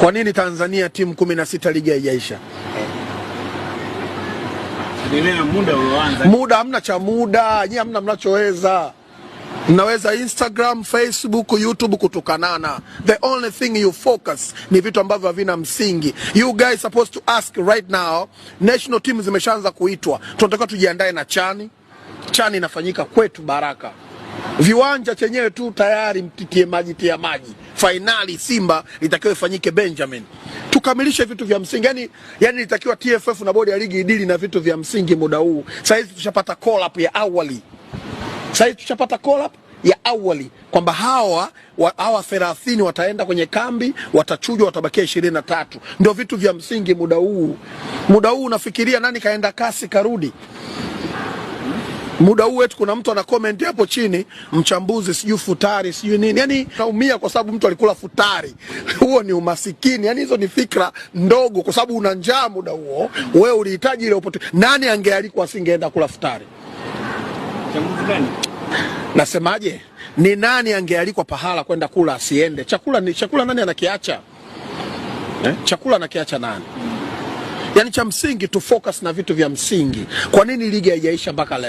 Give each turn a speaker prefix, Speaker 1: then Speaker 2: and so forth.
Speaker 1: Kwa nini Tanzania timu 16 ligi haijaisha?
Speaker 2: Tegemea muda ulioanza.
Speaker 1: Muda hamna cha muda, nyie hamna mnachoweza. Mnaweza Instagram, Facebook, YouTube kutukanana. The only thing you focus ni vitu ambavyo havina msingi. You guys supposed to ask right now, national team zimeshaanza kuitwa. Tunataka tujiandae na CHAN. CHAN inafanyika kwetu Baraka. Viwanja chenyewe tu tayari mtitie maji tia maji. Fainali Simba itakiwa ifanyike Benjamin. Tukamilishe vitu vya msingi. Yani itakiwa TFF na bodi ya ligi idili na vitu vya msingi muda huu. Sasa hizi tushapata call up ya awali. Sasa hivi tushapata call up ya awali kwamba hawa 30 wataenda kwenye kambi, watachujwa, watabakia 23. Ndio vitu vya msingi muda huu. Muda huu unafikiria nani kaenda kasi karudi? Muda huu wetu kuna mtu ana comment hapo chini, mchambuzi sijui futari sijui nini, yani naumia kwa sababu mtu alikula futari. Huo ni umasikini, yani hizo ni fikra ndogo, kwa sababu una njaa muda huo, wewe ulihitaji ile upote. Nani angealikwa asingeenda kula futari?
Speaker 2: Mchambuzi gani?
Speaker 1: Nasemaje? Ni nani angealikwa pahala kwenda kula asiende? Chakula ni chakula, nani anakiacha? Eh? Chakula anakiacha nani? Yani cha msingi tu focus na vitu vya msingi. Kwa nini ligi haijaisha mpaka leo?